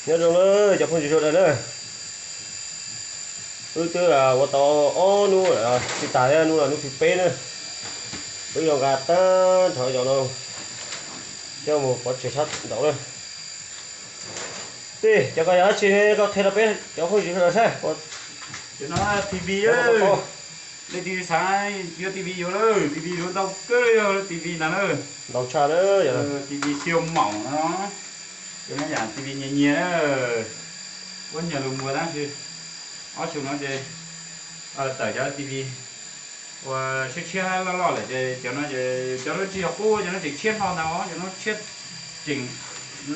Nyob zoo na cov phooj ywg sawv daws na, wb twb ua tau ob hnub tsis tas thiab, hnub no hnub thib peb na, wb yuav nqa tag nrho cov no coj mus pov tseg sab nraud na. Tij, cov ko yog dab tsi ne, koj qhia rau peb cov phooj ywg sawv daws saib. Cov no T V, leej twg xav yuav T V yuav lawm, T V yuav ntau kawg li, yog T V ntag na. Ntau tshaj na, T V siêu mỏng no, cov no yam T V nyias nyias na, ua nyuag lus muag tab sis ob xyoo no ces tawm cov T V uas tshiab tshiab loj loj lawm ces cov no ces cov no tsis yog qub, cov no tseem tshiab hlo ntawd, cov no tshiab tseem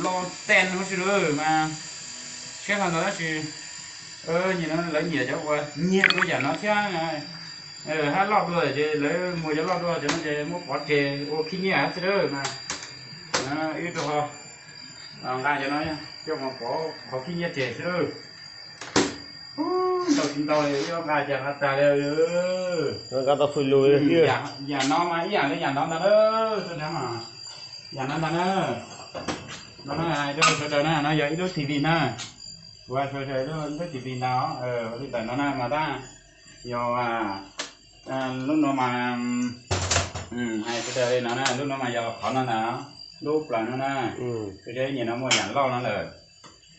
lo ten huv si lawm mas tshiab hlo ntawd tab sis nyias no lawv nyiam cov uas nyiag dua yam no thiab, hab loj dua ces lawv muag cov loj dua, cov no ces muab pov tseg ua khib nyiab xwb lawm mas. Wb rau ho nqa cov no coj mus pov qhov khib nyiab tseg xwb lawm. Ntau tsis ntau li, wb nqa cas nqa tas li. Nqa tau fws lug li. Yam no mas ib yam li yam ntawd ntag na, yam no ntag na. No hais rau sawv daws na, no yog ib lub T V na, kuv hais rau sawv daws ib lub T V ntag, li ntawm no na mas tab yog lub no mas, hais sawv daws li no na, lub no mas yog qhov no ntag, lub plaws no na, sawv daws nyiam no muaj yam loj no lawm.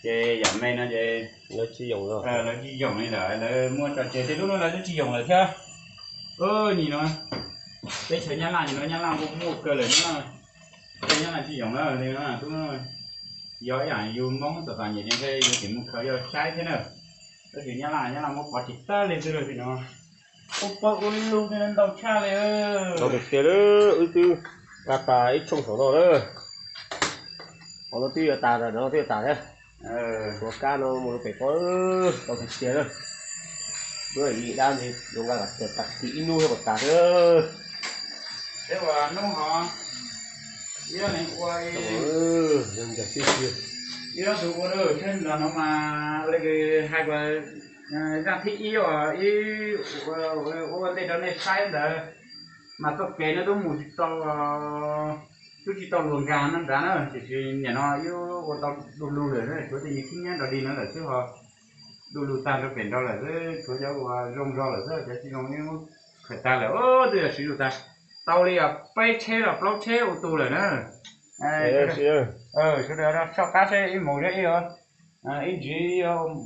Ces yam me no ces lawv tsis yoom li lawm, lawv muab tso tseg, tej lub no lawv twb tsis yoom lawm thiab. Nim no teb chaws Nyab Laj, nim no Nyab Laj muaj muaj kawg lawm no, tej Nyab Laj tsis yoom lawm li no. Yog ib yam yus Hmoob tom tom nyiam ces ntshe yus tseem mus khaws yog saib thiab na. Tab sis Nyab Laj, Nyab Laj muab pov tseg tag li xwb lawm no. Ua pawg ua lug ntau tshaj li. Ntau tiag tiag lawm, wb twb nqa tas ib tshooj saum no lawm. Qhov no twb yuav tas, no twb yuav tas thiab. Tshuav kab no mus rau pem pob, ntau tiag tiag lawm. Wb yim dab ntawd yuav nqa kom tas tim ib hnub thiab kom tas thiab. Peb ua hnub hov, ib hnub ua, ib hnub ua, thiab nrog no mas ua li hais kom zaj thib ib, ib ua ntej rau nej saib ntawd mas txoj kev no twb mus tsis tau, twb tsis tau luag nkag no nrad na, tiam sis nim no wb ua tau du lug lawm, tshuav tej yus khib nyiab nrog dig no lawm xwb ho du lug tag rau pem nrad lawm xwb, tshuav cov uas zoo zog lawm xwb, cov tsis zoo wb khaws tag lawm. Twb yog siv lug tag, tau li peb tsheb los plaub tsheb ua tug lawm na. Sawv daws soj qab seb ib mus seb ib, ib ntsis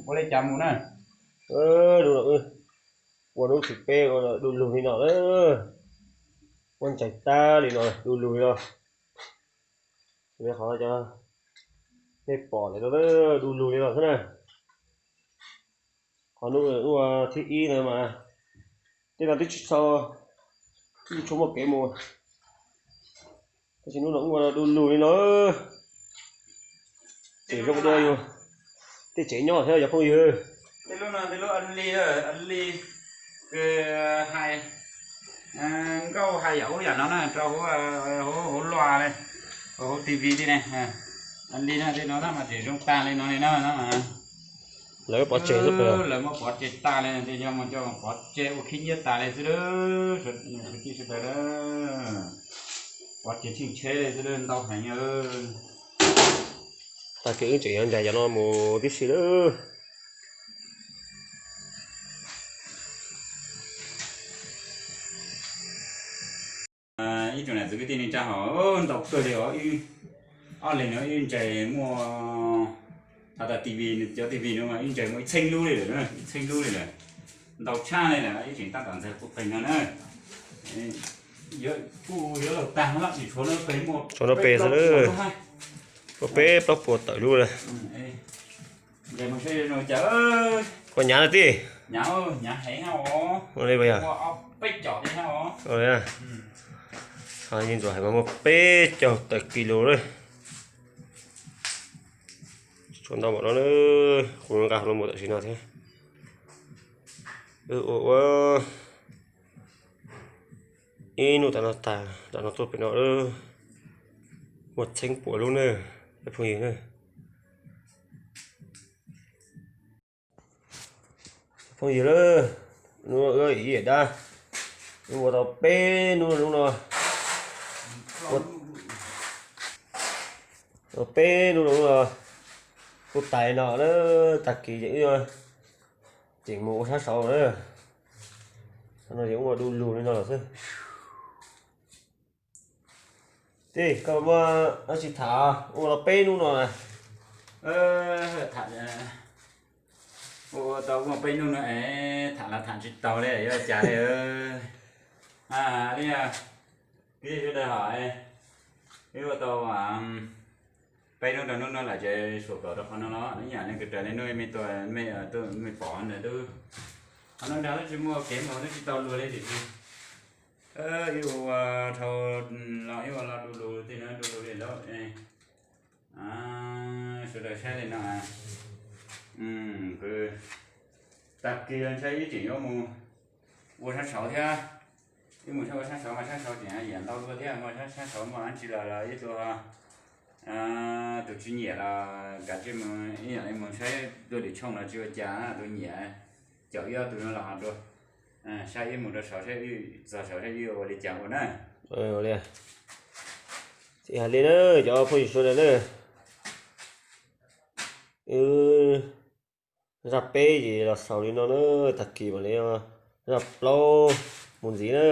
ua li cas mus na. Ua hnub thib peb ua du lug li no, muab ntsaig tag li no, du lug li no. Qhov nej pom ntawm no du lug li no xwb na. Qhov hnub ua thib ib no mas tej no twb tsis tau, twb tsis tshua muaj kev mus, tab sis hnub no ua du lug li no. Tseem zoo dua yus tej tsev nyob thiab cov phooj ywg. Tej lub no tej lub li, li hais nkauj hais yam ub yam no na rau hauv, hauv loa li, hauv T V li ne. Li no tej no na mas tseem zoo tag li no li no. Lawv pov tseg xwb, lawv muab pov tseg tag li, tej yog mus coj pov tseg ua khib nyiab tas li xwb, kwv tij sawv daws. Pov tseg tsheej tsheb li xwb, ntau heev. Tag kis wb tseem yuav ncaim cov no mus tib si lawm. Ib tsoom niam txiv kwv tij neej tsa hos, ntau kawg li os. Ob leeg no wb ntsais muaj, has tas T V, cov T V no mas wb ntsais muaj ib txheeb lub li lawm, ib txheeb lub li lawm. Ntau tshaj li lawm, wb tseem tab tom ntxeev qub qeeg no na. Kuj yuav luag tag lawm, tsis tshuav no pes muaj, tshuav no pes xwb, muaj peb plaub puas tawm lub lawm. Koj nyav na tij? Nyav, nyav heev os. Ua li, peb caug li os. Yeej ntxuav hais mas muaj peb caug tawm kis lus lawm. Tshuav ntau npaum no na, kuv nqa los mus tam sim no thiab. Ua ua ib hnub tam no tag, tam no tuaj pem no lawm, muaj txheeb puas lub na, cov phooj ywg na. Phooj ywg lawm, hnub no wb ib yam dab, wb ua tau peb hnub lub no, ua tau peb hnub lub no, Kuj tas li no na, tag kis ces wb tseem mus ua sab saud na. Saum no ces ua du lug li no lawm xwb. Tij, koj muaj dab tsi tham ua los peb hnub no na? Tham, ua tau muaj peb hnub no es tham los tham tsis taus li, yuav cas li. Li, kwv tij sawv daws hos, wb ua tau peb hnub rau hnub no lawm ces suam kaum rau qhov no los ib yam li kws raws li hnub me tuaj, me pom ntawd tub. Qhov no nrag twb tsis muaj kev mus, twb tsis tau luag li tiam sis wb ua dhau los, wb ua los du lug tej no, du lug li lawm. Sawv daws saib li no, tag kis los ntshai wb tseem yuav mus ua sab saud thiab. Wb mus ua sab saud mas sab saud tseem yam ntau dua thiab, mus sab saud mas dab tsi los los ib tug, tus tsis nyiam los kav tsij mus, ib yam li mus saib dua lwm tshooj los tsis ua cas, tus nyiam caum ib ob tug no los ho dua. Saib wb mus rau saud, txog saud saib wb ua li cas ua na. Hais li na, cov phooj ywg sawv daws na, wb zaj peb ces los xaus li no na, tag kis mam li zaj plaub mus ntxiv na.